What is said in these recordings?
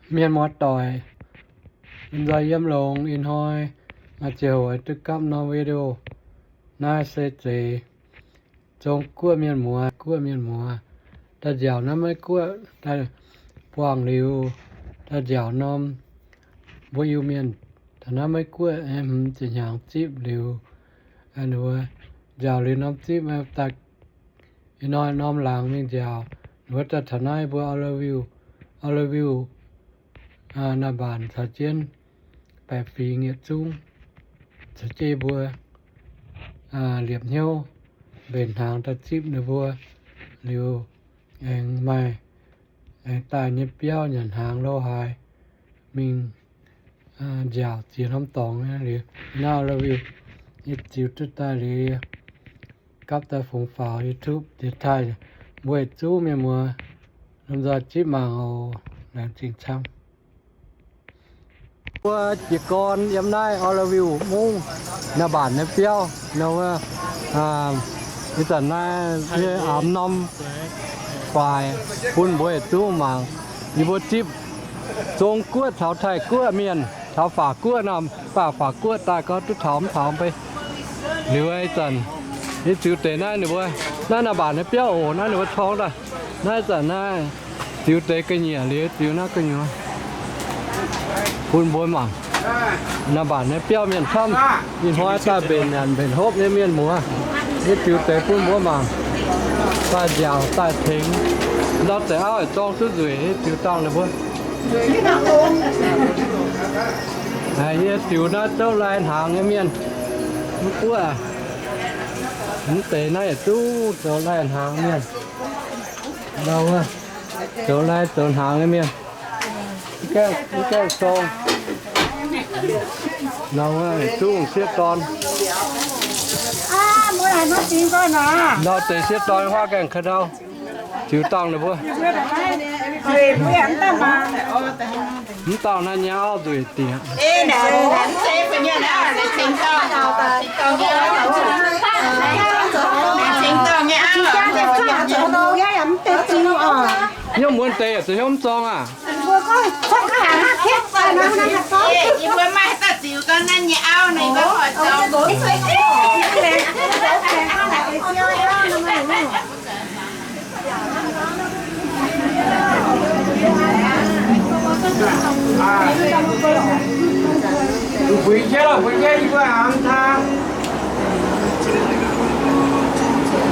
Mienh muoz-doic, yiem nzoih yiem longx ih hnoi, maaih ziangh hoc duqv gapv norm video. Naaiv se zeiz zong guoqv mienh muoz, guoqv mienh muoz. Daaih nziaauc naaiv maiv guoqv, daaih buangh liuz, daaih nziaauc norm mbuo Iu-Mienh taux naaiv maiv guoqv, hmz ziepc hnyangx zipv liuz, nziaauc liuz norm zipv daaih ih hnoi norm laangz mingh nziaauc, wuov daaih taux naaiv mbuo Olive, Olive, naaiv mbaanc caux jienv baeqc fingx yietc zungv caux jienv mbuo liepc hnyouv mbenc hnaangx daaih zipv ninh mbuo liuz, aengx maaih, aengx daaih nyei biauv nyanc hnaangx lo haaix mingh nziaauc ziex norm dorngx liuz, naaiv Olive nyei ziux duqv daaih liuz, gapv daaih fungx faaux YouTube diex taaih mbuo yietc zungv mienh muoz lomh nzoih zipv mangc oc. Laengz zingh camv. Mbuo jiez gorn yiem naaiv Olive mungv naaiv mbaanc nyei biauv nor, wuov ih zanc naaiv nyei aamx norm faix bun mbuo yietc zungv mangc. Yie mbuo zipv Zong-Guoqv caux Taiv-Guoqv mienh caux Faac-Guoqv nor, mv baac Faac-Guoqv daaih gorngv duqv taux mv taux mv bei. Liuz ih zanc yie ziux deix naaiv ninh mbuo, naaiv naaiv mbaanc nyei biauv oc, naaiv ninh mbuo corng daaih. Naaiv zanc naaiv ziux deix ga'nyiec liuz, ziux naaiv gu'nyuoz bun mbuo mangc. Naaiv mbaanc nyei biauv mienh camv, ih hnoi daaih mbenc nyanc mbenc hopv nyei mienh muoz. Yie ziux deix bun mbuo mangc. Daaih nziaauc daaih tengx, ndau deix auv zorng duqv nzueic, yie ziux dangh ninh mbuo. Yie ziux naaiv zouv lai hnaangx nyei mienh. Mv buov, mv deix naaiv yietc zungv zoux lai hnaangx mienh. Zoux lai zoux hnaangx nyei mienh. Mv gaengh zorng. Zungv sieqv dorn. Ndau deix sieqv dorn huaav gaengh ka'ndau. Ziux dangh ninh mbuo. Mv dauh naaiv nyei auv nzueic dieqc. Hnyouv muonz deix yaac zuqc hnyouv mv zorng aac.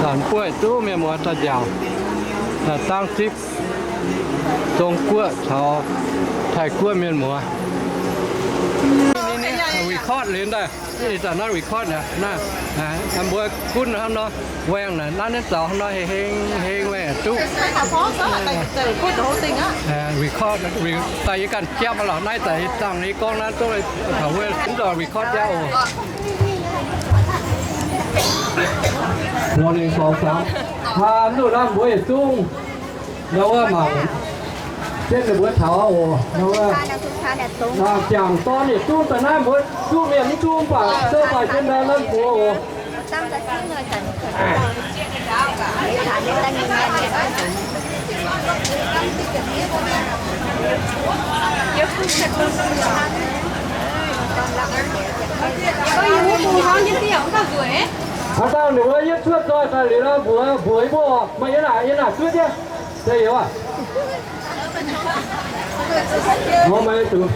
Zanc buov duqv mienh muoz daaih nziaauc, daaih dangv zipv Zong-Guoqv caux Taiv-Guoqv mienh muoz. Record liuz daaih, ih zanc naaiv record naaiv, mbuo gunv hnangv nor, waengh naaiv, naaiv zaux hnangv nor heng heng waengh duqv. Record daaih yie ganh jepv lorqc, naaiv daaih yie dangh yie gorngv naaiv zungv taux wuov mv nzauh record jauv oc. Mbuo ninh gorngv camv, hnangv nor mbuo yietc zungv nor wuov mangc jienv ninh mbuo taux oc. Nor wuov jangc dorn yietc zungv daaih naaiv mbuo zungv mienh mv zungv mv baac zouv maaih jienv naaiv mbuo oc. Haaix dauh ninh mbuo yietv cuotv zoih daaih liuz nor, mbuox, mbuox yie mbuo oc. Meih yiem naaic, yiem naaic cuotv jienv. Se youz aac. Mbuo meih zuqc.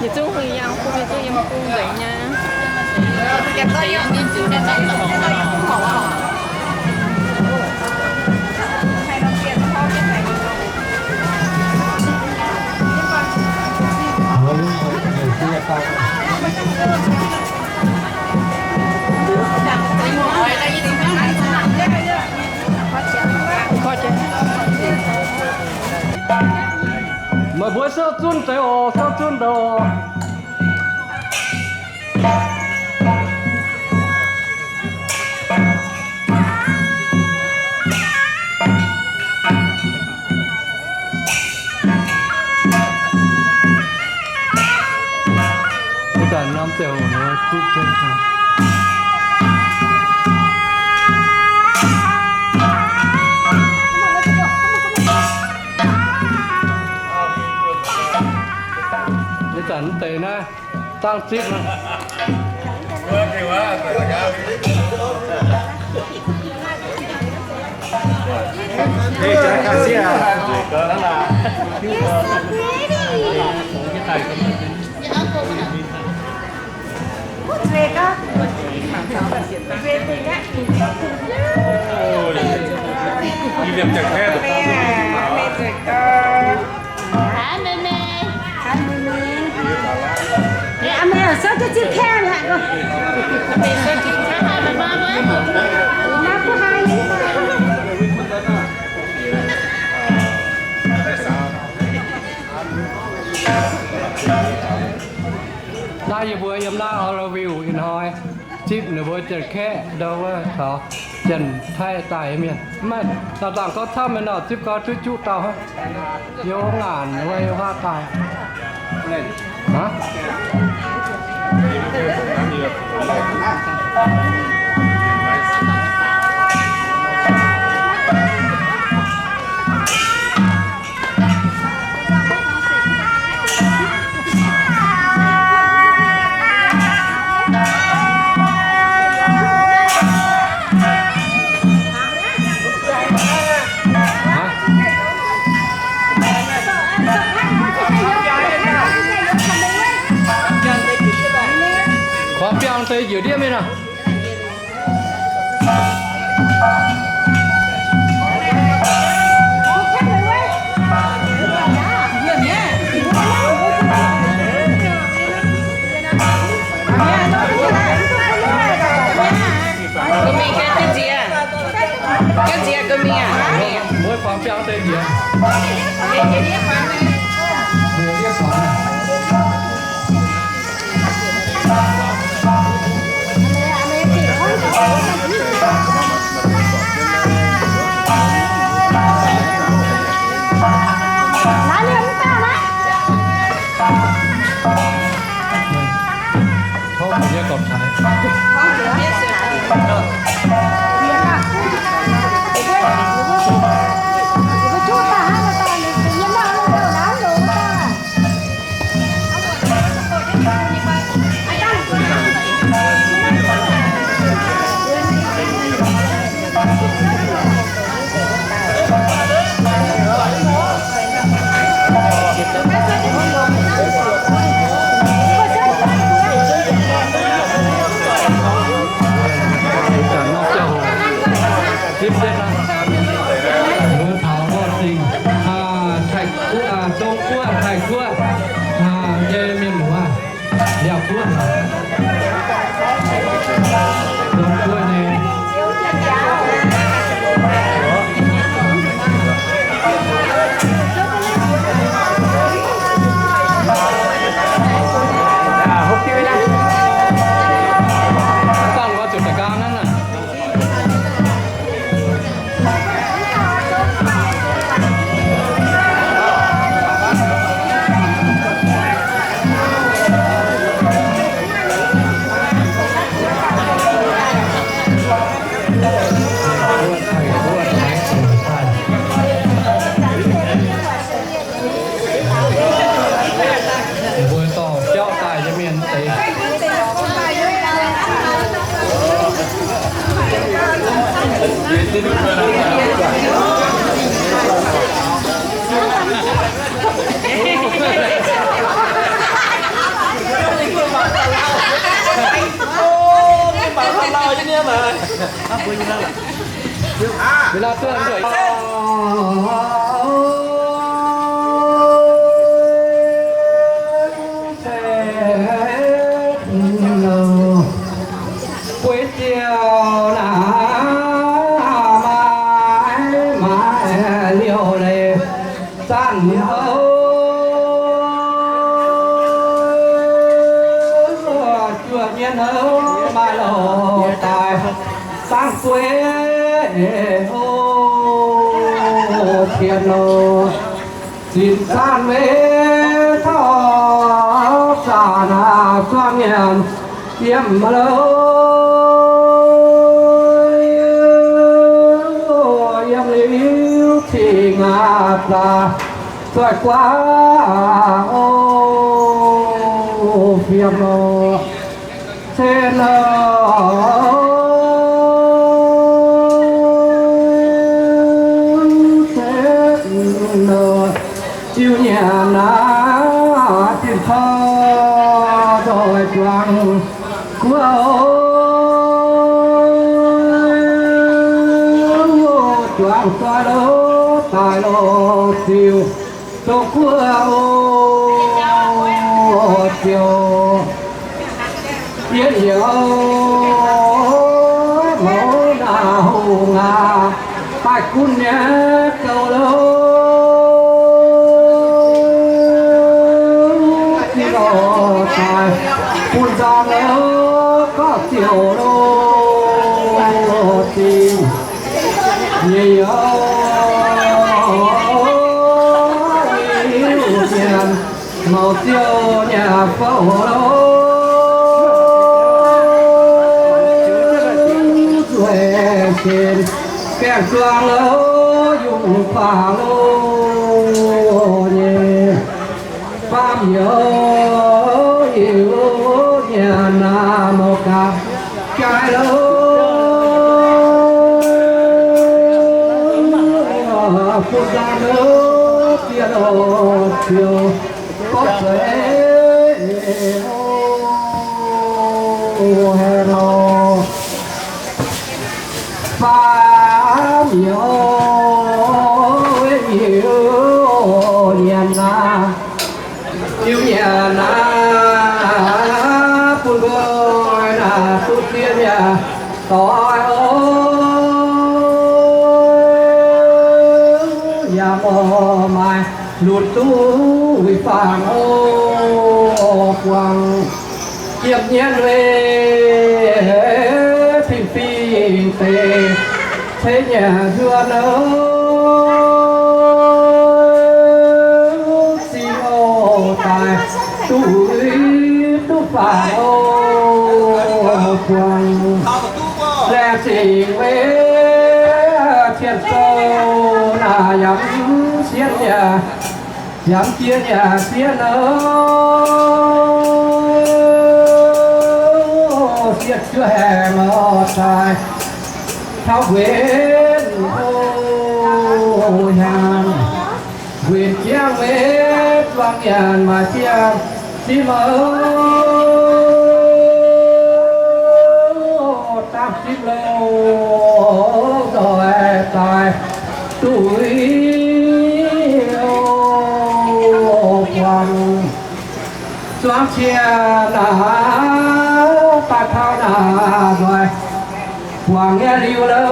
Yietc zungv huin yangh bung, yietc zungv yiem bung nzengc nyei. Meih mbuo souv zunv deix oc, souv zunv deix oc. Wuov zanc norm ziangh hoc nor zipv jienv. Deix naaiv dangh zipv. Hi, Mei Mei. Hi, Mei Mei. Ih, a'mei, souv jienv zipv kaeqv mi'aqv. Mei souv jienv kaeqv haic, maiv maaih wuov. Maiv maaih. Naaiv yie mbuo yiem naaiv Oroville ih hnoi zipv ninh mbuo Janx-Kaeqv ndau wuov caux Janx-Taiv daaih mienh. Mv maaih, dangh dangh gorngv camv nyei nor, zipv gorngv duqv juqv dauh hnangv. Yie ngaanc wuov yie huaav daaih. Aa, Kuangx biangh deix njiec ndiev mingh aqv. Ga'mingh ganh jienv nziex. Ganh nziex ga'mingh aqv. Mbuo kuangx biangh deix njiec. Mbuo taux Nordv Singh, Taiv Guoqv, Zong Guoqv, Taiv Guoqv, nyei mienh muoz, Liaauc Guoqv, Zong Guoqv nyei. Mbuo dorh biauv daaih nyei mienh deix. Bueix ziouc naaic maaiz maaiz liouh leiz zanc houv, juoqc mienh houv maaih louh daaih dangv bueix, o, tien nor. Zinh zaanv maiv taux zaanc aqv, zuangx nyanc yiem louh, yiem liuz cing aqv, zaax zoih guaav, o, Cen nor, cen nor, ziux nyanc naaiv, tin-dorngh nzoih zuangx guoqv, zuangx doix lo, daaih lo ziux. Dongh guoqv oc, ziouc yie youz mouz naaic hungh aac, daaih gunv nyei gouv lo, zinh loz daaih bun nzangc lo, gorngv ziouc lo, zinh nyei youz, mienh mouc ziouc nyei fouv lo, zueih sin gaengh zuangx lo, yungh faangx lo nyei. Faam youz, youz nyanc naaiv mouz gaax jaaix lo, bun nzangc lo, ziex lo, ziouc gorngv zueiz o, hengx lo. Faam youz, youz nyanc naaiv, ziux nyanc naaiv, bun nqoi naaiv duqv ziex nyanc doix oc. Yaac mv maaih lunx duqv wuic faangx oc, buangh yiem nyienv weic fingx-fingx deix ceix nyanc nzuonx oc. Zinh oc daaih duqv wuic duqv faangx oc, buangh laengz zingh weic cien sou naaiv yaac mv sienv yaac yaac mv jiex yaac sienv oc. Sienv juov haengh oc daaih taux nquenc oc hnyangx, nquenc jangv weic buangh nyanc maaih jiex zinh oc. Dangh zinh loz nzoih daaih duqv wuic oc, buangh zuangx cie naaiv daaih taux naaiv nzoih buangh nyei liuz lo,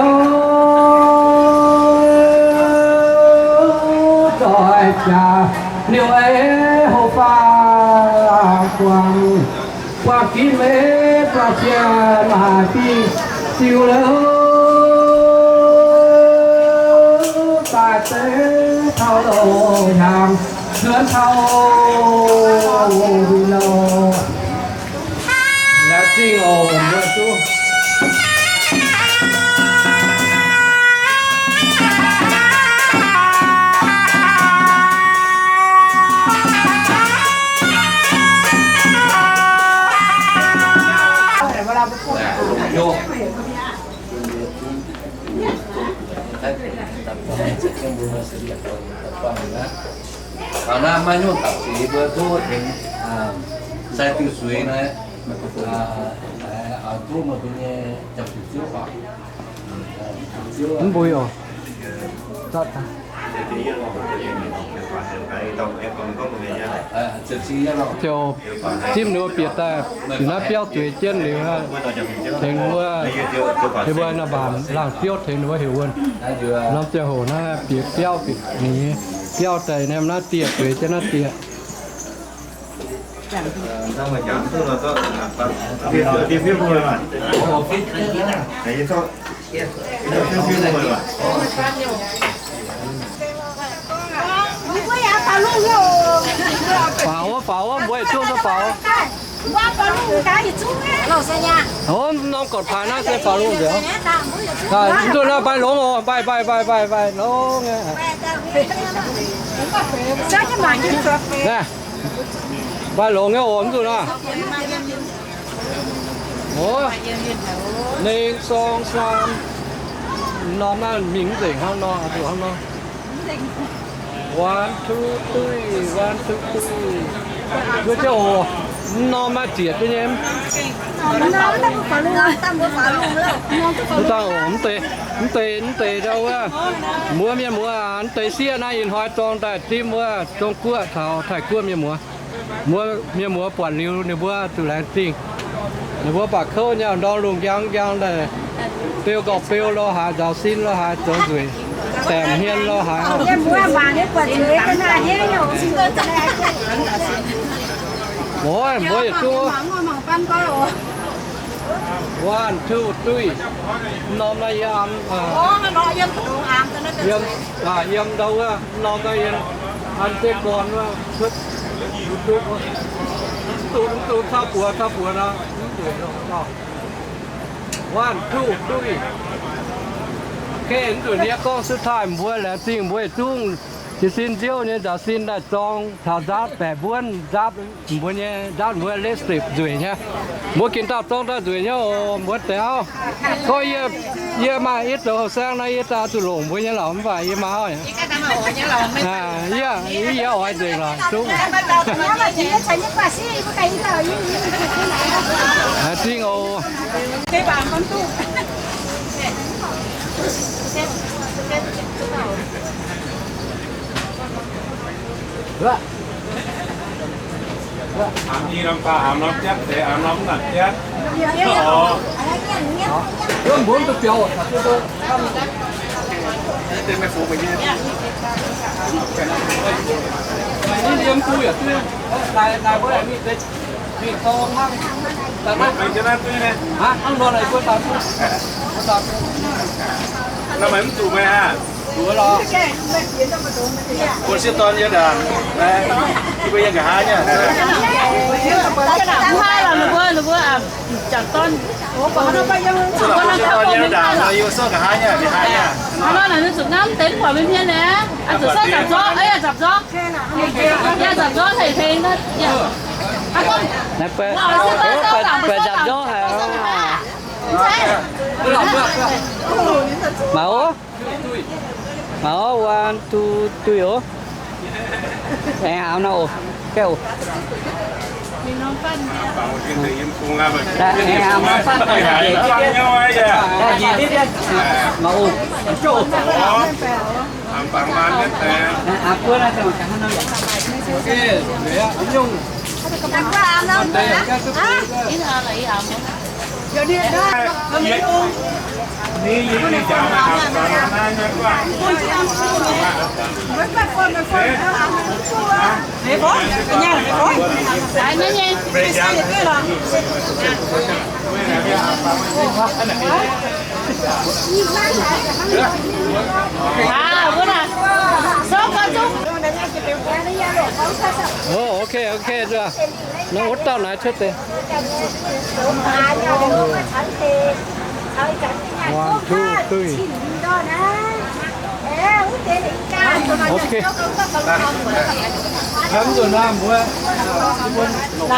nzoih jaax liuz ei hopv faang buangh. Buangh ginv meiv buangh cie maaih fingx ziux lo, daaih zeiv taux loz hnyangx, nzuonx taux wuic loz. Laengz zingh oc, mbuo duqv. Taux naaiv maiv nyungc dapc seix mbuo duqv tengx sai diuh suix naaiv, duqv meih mbuo nyei jangx-zuqc ziouv oc. Mv mbui oc. Ziouc zipv ninh mbuo bieqc daaih, bieqc naaiv biauv zueiz jienv liuz, tengx wuov, ninh mbuo naaiv mbaanh laangh biouv tengx ninh mbuo heuc wuonh. Norm ziangh hoc naaiv bieqc biauv, bieqc ninh biauv daaih, naaiv dieh zueiz jienv naaiv dieh. Faaux wuov, faaux wuov, mbuo yietc zungv duqv faaux. Ov, norm gorqv-paaiv naaiv se faaux lungh nzengc. Mv duqv naaiv mbaih longx oc, mbaih, mbaih, mbaih, mbaih, mbaih longx. Naaiv. Mbaih longx nyei oc, mv zuqc naaiv. Oc, ninh song saam. Norm naaiv mingh mv nzengc hnangv nor, zuqc hnangv nor. One, two, three, one, two, three. Wuov jienv oc, norm naaiv zietc jienv nyei. Mv dangh oc, mv deix, mv deix, mv deix ndau wuov. Mbuo mienh muoz, mv deix sieqv naaiv ih hnoi dorng daaih dimv wuov Zong-Guoqv caux Taiv-Guoqv mienh muoz. Mbuo mienh muoz buatc liuz ninh mbuo zuqc laengz zingh. Ninh mbuo baac kouv nyei, ndorm lungh njang njang daaih, beu gauh beu lo haaix, nzaaux sin lo haaix, zoux nzueic, daemc hmien lo haaix. Oc, mbuo yietc zungv. One, two, three. Norm naaiv yiem, yiem, yiem ndau wuov, norm naaiv yiem an deix gorn wuov, cuotv YouTube wuov. Mv duqv, mv duqv caux buoz, caux buoz nor. One, two, three. Okay, mv zuqc nie gorngv suv taaih mbuo laengz zingh mbuo yietc zungv jiez sin nziouv nyei nzaaux sin daaih zorng taux nzaatv baeqc mbuonv, nzaatv mbuo nyei, nzaatv mbuo lipstick nzueic nyei. Mbuo ginc dauh zorng daaih nzueic nyei oc, mbuo deix auv. Gorngv yie, yie maaih yie zoux houh saeng nor, yie daaih zuqc longc mbuo nyei lorqc, mv baac yie maaih auv. Yie, yie oix nzengc lorqc, zungv. Zingh oc. Aav norm jatv, deix aav norm mv nangc jatv. Oc. Mbuo mv duqv biaux. Mv deix maiv fungx meih nyei. Maiv yiem duqv yaac duqv. Naaic, naaic mbuo mingh deix, mingh dorng hnangv. Hnangv nor naaic mbuo daaih duqv. Mbuo daaih duqv. Naaiv meih mv zuqc meih aqv. Zuqc lorqc. Mbuo sieqv dorn yiem ndaangc, yie mbuo yiem nqa'haav nyei. Mv haih lorqc, ninh mbuo, ninh mbuo, aa, jangc dorn. Mbuo sieqv dorn yiem ndaangc, yie mbuo sortv nqa'haav nyei, nqa'haav nyei. Hnangv nor naaic ninh zuqc ngamv deix mv buatc mbuo mienh naaic, aa, zuqc sortv nzapc zorqv, aa, nzapc zorqv. Aa, nzapc zorqv tengx tengx. Naaiv buatc nzapc zorqv haic. Maux oc. Maux oc, one, two, three oc. Aengx haaix nor oc, gaeqv oc. Aengx haaix nor fatv. Maux oc. Aa, mbuo naaic, sov gau zungv. Ov, ok, ok, zuqc. Nor wuov dauh naaiv cuotv deix. One, two, three. Ok. Hnamv nzunc naaiv mbuo, mbuo, mbuo,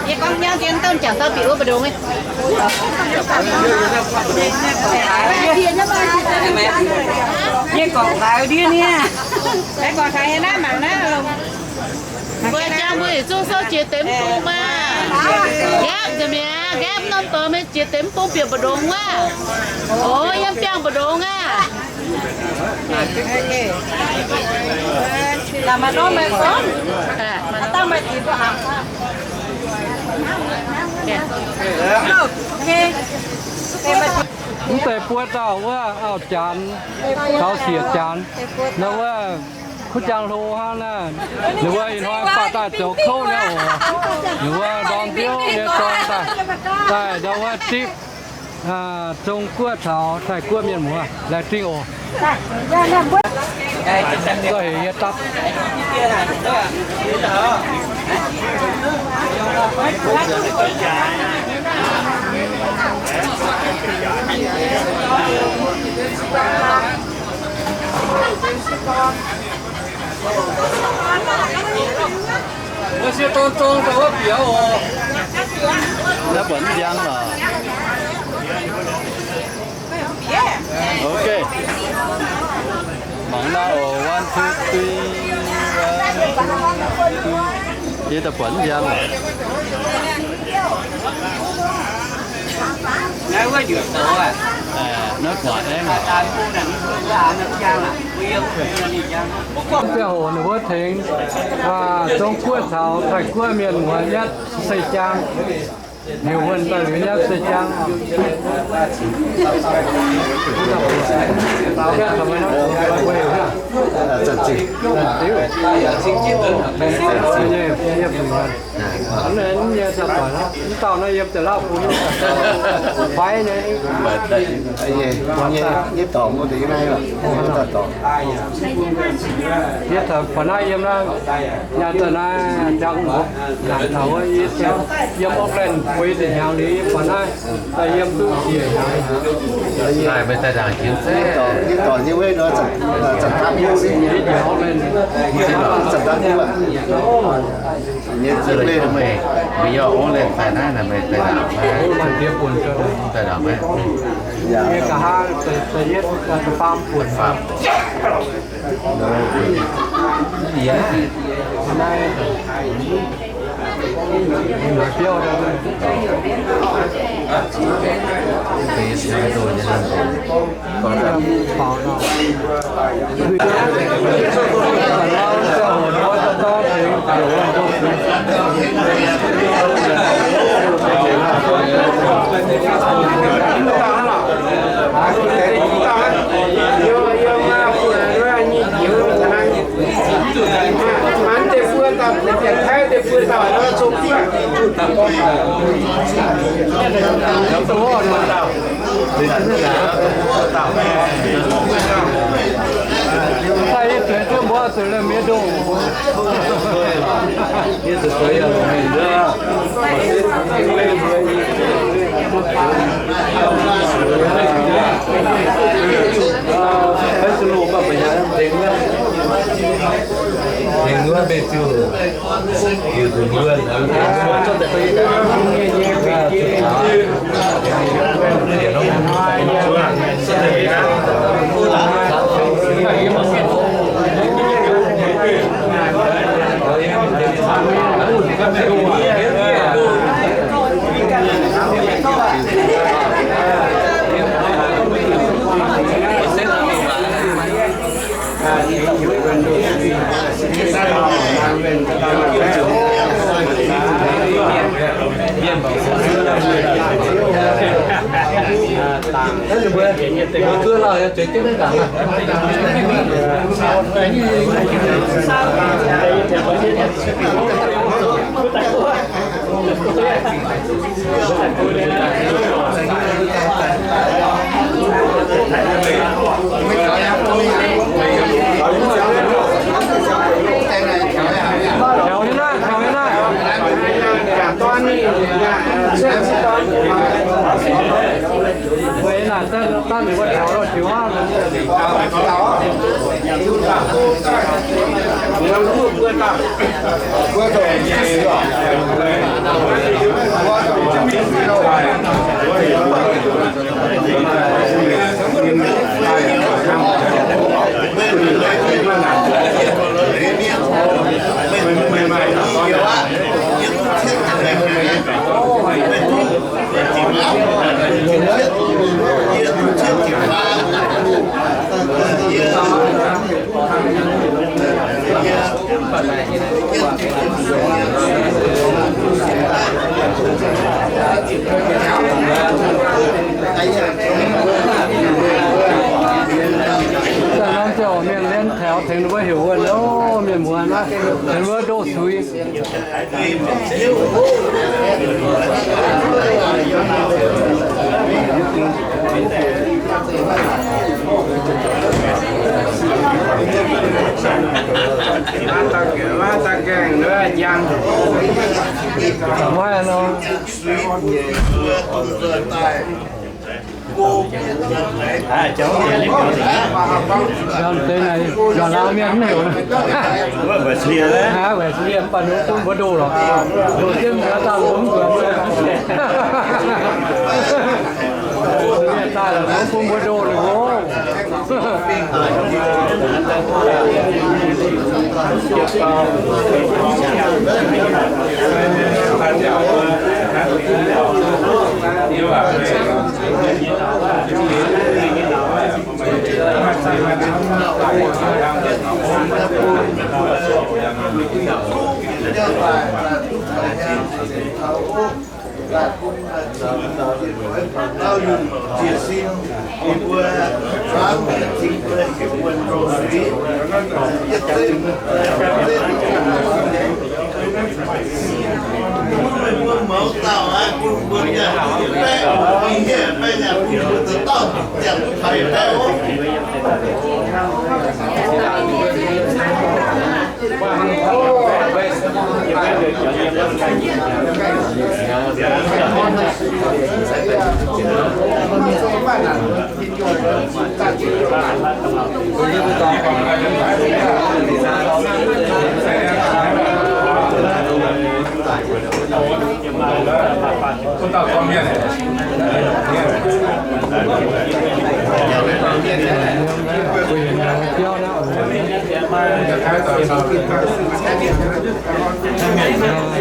Yie gorngv nyauv dien dauh jangc dauh bieqc wuov mbu'ndongx. Yie gorngv taux ndiev niaa. Mbuo jangx mbuo yietc zungv souv jiex deix mv bung maah. Nqaapv nzengc mi'aqv, nqaapv norm dorngx mingh jiex deix mv bung bieqc mbu'ndongx wuov. O, yiem biangh mbu'ndongx aqv. Mv deix buo dauh wuov, auv-janx caux siec-janx, ndau wuov kuv jangx hlo hnangv naaiv. Ninh mbuo ih hnoi faah daaih zoux kouv nyei oc. Ninh mbuo ndorm biouv nyei dorn daaih, daaih ndau wuov zipv Zong-Guoqv caux Taiv-Guoqv mienh muoz laengz zingh oc. Nzauh hec yie dapv. Naaiv buatc mv njang lorqc. Ok. Mangc naaiv oc, one, two, three, one, two, three. Yie daaih buatc mv njang lorqc. Naaiv wuov njuqc douz aqv. Naaiv gu'nguaaic aengv aqv. Ziangh hoc ninh mbuo tengx Zong-Guoqv caux Taiv-Guoqv mienh muoz nyatv seix jaang. Liuz wuonh daaih liuz nyatv seix jaang. Mv dauh naaiv yiem daaih lauh bun fai nyei. Nyei dorngx wuov deix naaiv, dauh dorngx. Yie taux faaux naaiv yiem naaiv, nyaanh daaih naaiv jangx wuov, naaic taux wuov, yie yiem Auckland feix ziepc hnyangx liuz, yie faaux naaiv daaih yiem duqv ziepc hnyangx. Yie dorngx nyei wuov nor, zanc daaih yie yiem Auckland, zanc daaih yie Nyei zinh meih, meih yaac ong lengh daaih naaiv, meih daaih ndaangc maiv? Maaih diex buonc, daaih ndaangc maiv? Yie nqa'haav da'yietv da'faam buonc. Naaiv biouv Daaih norm ziangh hoc mienh lienv taux tengx ninh mbuo heuc wuonh, o, mienh muoz naaiv tengx ninh mbuo ndoh suix. Deix naaic nzangc laangz mienh mv heuc. Aa, weic zuqc mienh mv baac ninh bun mbuo ndoh lorqc. Ndoh jienv mbuo daaih mbuo mv nzuonx. Mienh daaih lorqc mbuo bun mbuo ndoh lorqc.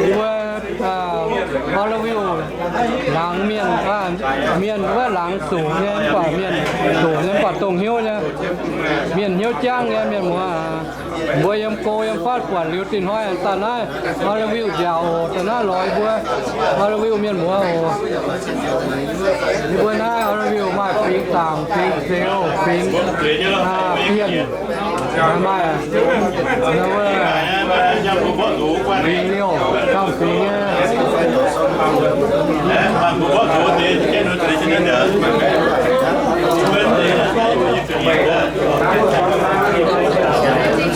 Mbuo, aa, Olive laangz mienh, aa, mienh wuov laangz zoqc nyei, mv baac mienh zoqc nyei, mv baac dongh hnyouv nyei. Mienh hnyouv jangv nyei mienh muoz aac. Mbuo yiem go yiem fatv buatc liuz dinh hnoi daaih naaiv Olive nziaauc oc, daaih naaiv lorz mbuo Olive mienh muoz oc. Yie mbuo naaiv Olive maaih fingx Zaangc, fingx Zeux, fingx, aa, Bienh. Maaih, fingx Liouh, ganh fingx nyei.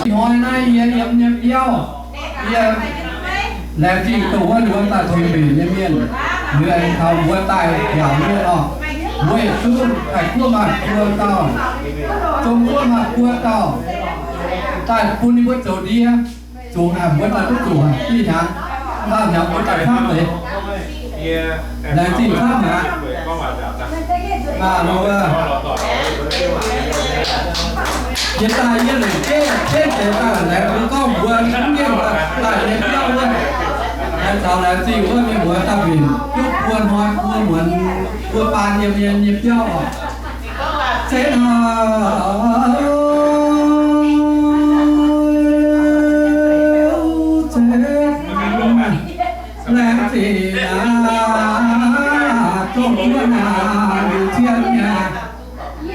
Ih hnoi naaiv yie yiem nyei biauv, yie laengz zingh dongh wuov nduov daaih tengx mbenc nyei mienh, liuz aengx taux mbuo daaih yaac mienh oc. Mbuo yietc zungv daaih guoqv maaih buo dauh, zong guoqv maaih buo dauh, daaih bun ninh mbuo zoux ndie. Zuqc haic mbuo daaih duqv zuqc haic, ih hnyangx, ih hnyangx mbuo daaih camv deix. Laengz zingh camv haic. Aa, yie daaih yie lengc jeiv, jeiv deix daaih laengz mbuo gorngv mbuo mv mienh daaih nyei biauv wuov. Laengz zingh wuov mienh muoz daaih mbenc duqv buo hnoi buo muonz buo baan yiem mienh nyei biauv oc. Se nor, laengz zingh aac, dongh wuov naaic cien nyei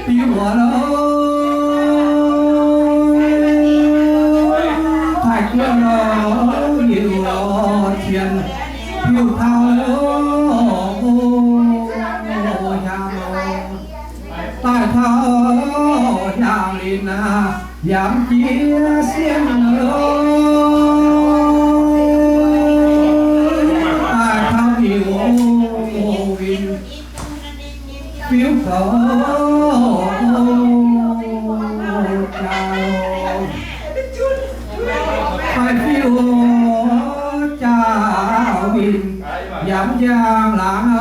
biux wuov lo, Taiv guoqv lo, biux cien biux taux lo. Yaac jiex sienh daaih taux heuc winh fiuv gaux jaa, fai fiuv jaa winh yaac njang laangz,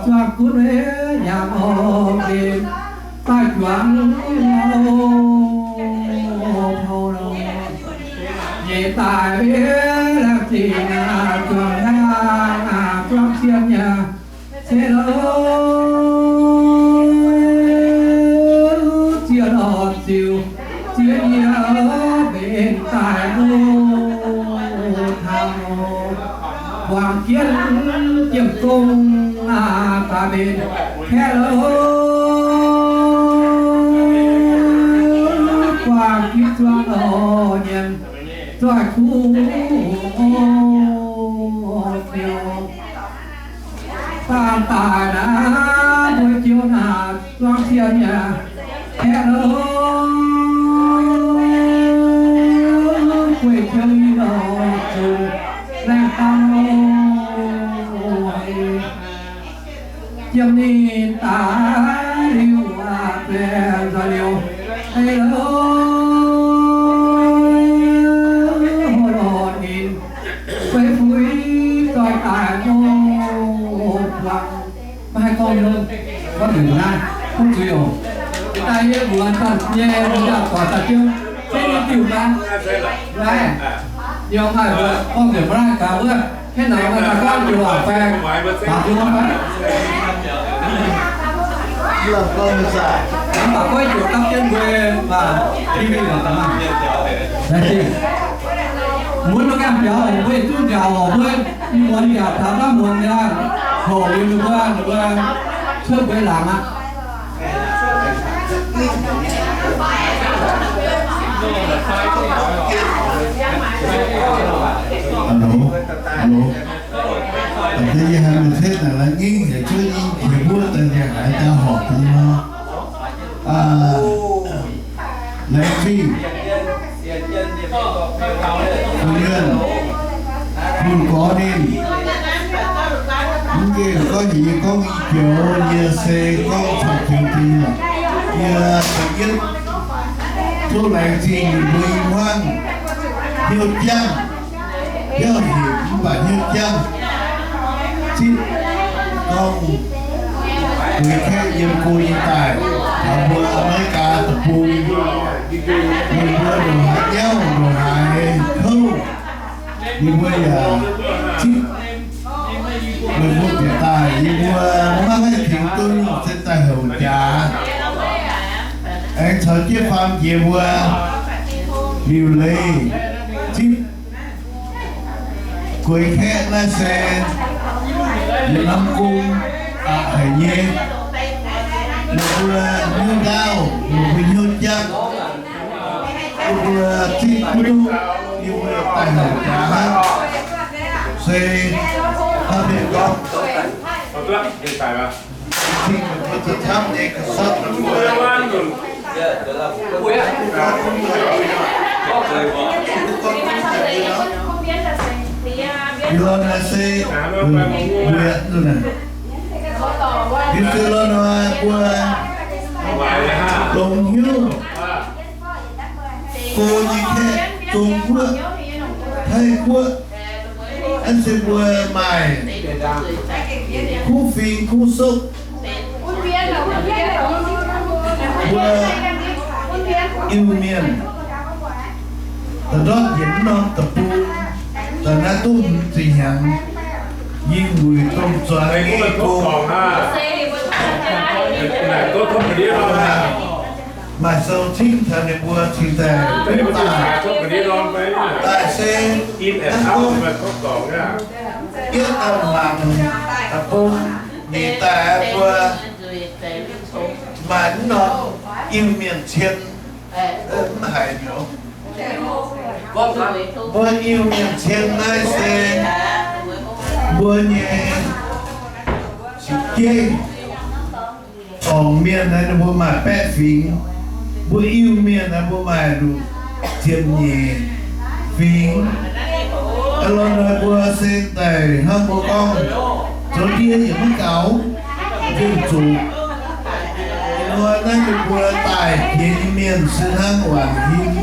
zuangx gunv yaac oc benx daaih juangc nyei daaih laengz zingh zuangx naaiv zuangx sienh nyei se lo ziex lorh ziux ziex yie mbenc daaih lo taux wangc jienv jiem gong daaih mbenc kaeqv lo guangc jienv zuangx lorh nyienz zoih kuv ziouc dangh daaih naaiv mbuo jiu naaic zuangx sienh yaac kaeqv lo gueic jiu i lorh zuqc laengh dangh lo jiem ninh daaih liuz aqv, baeqc nzoih liuz ei lo ho lorh ninh fei fuix zoih daaih ngongh buangh. Maiv haih gorngv hnyouv, gorngv nzunc naaiv, gorngv zuiz oc. Daaih yie mbuox daaih nyei mbuo yaac guangc daaih jienv, se nyei diuh naaiv, naaiv, yiem maaih mbuo gorngv nzunc maiv haih gaax wuov, hnangv naaic maaih daaih gorngv joux aac fai, daaih jienv wuov fai. Mv baac gorngv joux gapv jienv mbuo, mv baac T V waac daaih maah. Laengz zingh. Mbuo mv gaengh biaux oc, mbuo yietc zungv nziaauc oc, mbuo ih muonz yaac taux naaiv muonz nyei, hoc liuz ninh mbuo, ninh mbuo cuotv mbuo laangz aqv. Hello, hello. Da'deix yie haiz mienh setv naaic lai ngingv heuc cuotv i qiex mbuov daaih nziaauc haiz daaih horpc nyei nor. Laengz zingh. Bun gorx ninh, mv gaengh gorngv heuc yie gorngv i joux, yie se gorngv caux joux deix yie da'yietv. Tov laengz zingh ninh mbuo i hmuangv hnyouv jangv, hnyouv hec mv baac hnyouv jangv. Zipv gorngv bueix kaeqv yiem go nyei daaih taux mbuo Aa^me^li^gaa deic-bung, ninh mbuo ndongc haaix nyauv ndongc haaix kouv, ninh mbuo yaac zipv. Meih mbuo bieqc daaih yie mbuo maiv haih tengx duqv se daaih houc jaax, aengx caux jienv faam jiex mbuo liuc leiz zipv. Gueix kaeqv naaiv se yietc norm gong aqc haic nyei. Meih mbuo hnyouv ndaauv, meih mbuo hnyouv jangv, yie mbuo zipv duqv, yie mbuo daaih houc jaax hnangv. Se hnangv mienh gorngv, zingh meih mbuo zuqc camv nyei ga'sapv mbuo. Yie lorh naaiv se mbuo, mbuo, yie se lorh nor mbuo longx hnyouv go nyei kaeqv, Zong-Guoqv, Taiv-Guoqv, naaiv se mbuo maaih kuv fing kuv sokv. Mbuo Iu-Mienh da'ndortv yietc norm deic-bung daaih naaiv duqv hmz ziepc hnyangx, yie wuic domh zuangx nyei gong, maaih sou cingv taux ninh mbuo cingx daaih daaih se hnangv gorngv yietv daaih mangc deic-bung nyeic daaih mbuo maaih mv norm Iu-Mienh cien mv haiz nyouz. Mbuo Iu-Mienh cien naaiv se mbuo nyei jeiv. Dorngc mienh naaiv ninh mbuo maaih baeqv fingx. Mbuo Iu-Mienh naaiv mbuo maaih nduqc ziepc nyeic fingx. Aa, lorqc, naaiv mbuo se daaih hnangv mbuo gorngv, zoux ndie yaac maiv gaux, gengh zuqc. Ih hnoi naaiv ninh mbuo daaih jiex nyei mienh se hnangv waanc himv.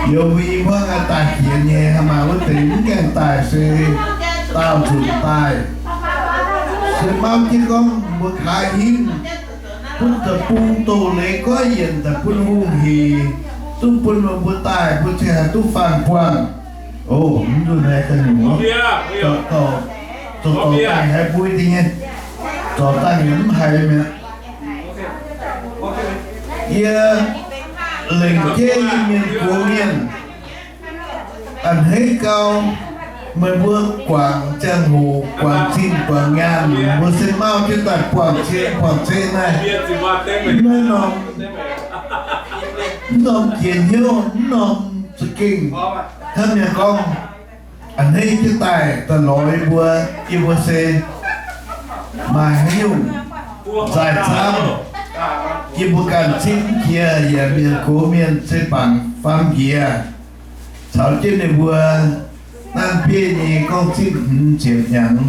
Yiem mbuo i hmuangv daaih jiex nyei, haaix maaih wuov deix mv gaengh daaih se daauh nzunc daaih. Se mauv jienv gorngv mbuo kaaix himv, bun deic-bung doz-leiz goiv yienc daaih bun hungh hec, duqv bun meih mbuo daaih, mbuo ziouc haih duqv faanh buangh. O, mv nzunc naaiv ga'nyungc, zoux, zoux daaih haiz mbui deix nyei, zoux daaih yaac mv haiz mi'aqv. Yie lengc jeiv nyei mienh gox mienh, a'hneiv gau, meih mbuo guangc ziangh hoc, guangc zinh guangc nyaanh, mbuo se mauv jienv daaih buangh cien buangh zeiv naaiv. Mv norm, mv norm jiex hnyouv, mv norm za'gengh hnangv mienh gorngv, a'hneiv jienv daaih, daaih lorz yie mbuo, yie mbuo se maaih haaix nyungc nzaaih camv, yie mbuo ganh zipv jiex yaac mienh gox mienh se bangc faam njiec caux jienv ninh mbuo nanv bieiv nyei gorngv zipv hmz ziepc hnyangx,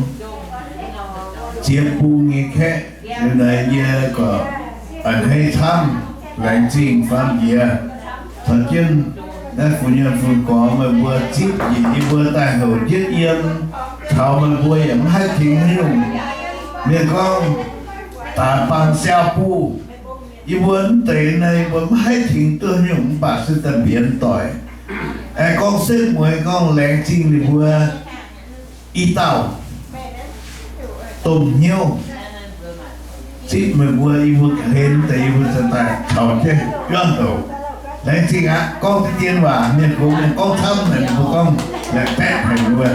ziex bung nyei kaeqv. Liuz naaiv yie gorqv a'hneiv camv, laengz zingh faam njiec caux jienv naaiv fu-nyuonh fun-gorx meih mbuo zipv njiec yie mbuo daaih houc jienv yiem, caux meih mbuo yaac mv haih tengx haaix nyungc. Mienh gorngv, daaix bangc siaaux buh, yie mbuo mv deix naaiv yie mbuo mv haih tengx duqv haaix nyungc, mv baac se daaih mbienx doic. Aengx gorngv setv mueiz gorngv laengz zingh ninh mbuo i dauh domh hnyouv zipv meih mbuo, yie mbuo ga'hlen deix yie mbuo ziouc daaih caux jienv juangv douc. Laengz zingh aqv. Gorngv deix dien waac mienh gox mienh gorngv camv naaic, ninh mbuo gorngv laengz baeqv haic mbuo.